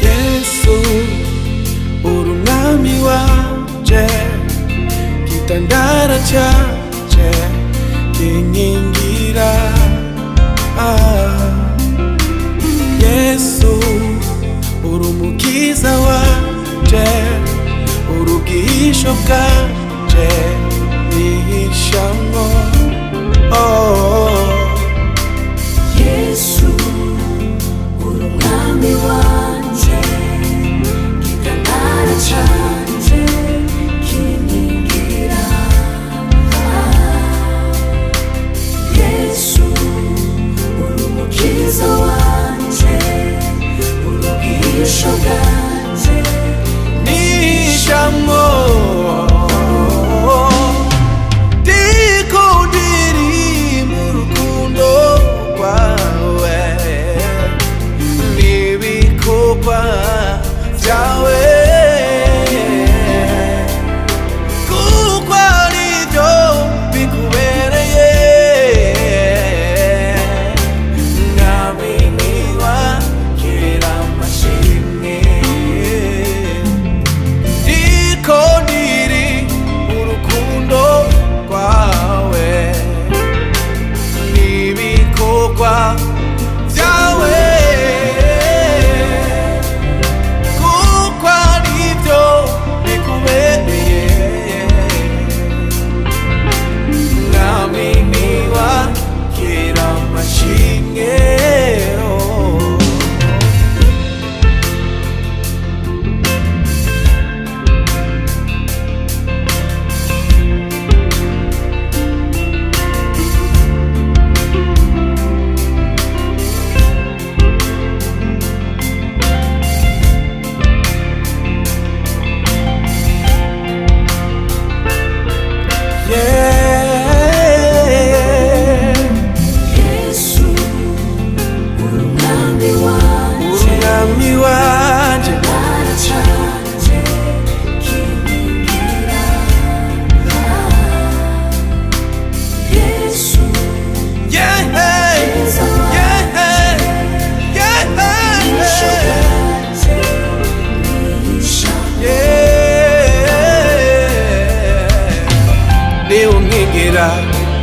Yesu uri umwami wanje, gitandara canje kinkingira. Yesu uri umukiza wanje, uri ubwihisho bwanje nihishamwo. Yesu uri umwami wanje, gitandara canje kinkingira. Yesu uri umukiza wanje, uri ubwihisho bwanje nihishamwo.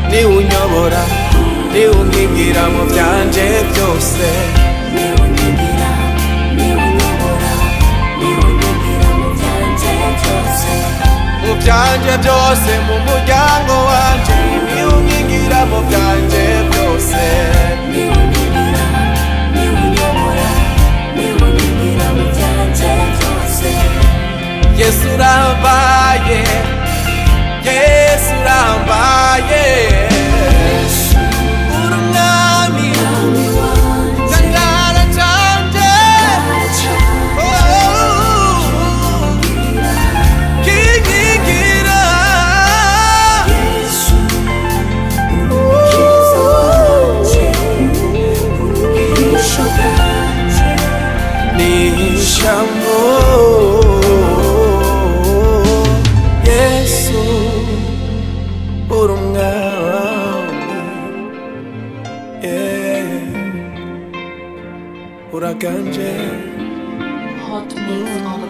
Ni unyobora, ni unkingira mu byanje byose. Ni unkingira, ni unyobora, ni unkingira mu byanje byose. Mu byanje byose, mu muryango wanje, ni unkingira mu byanje byose. Ni unkingira, ni unyobora, ni unkingira mu byanje byose. Yesu urambaye, Yesu urambaye. Yesu uri umwami, uraganje. Hot mix on the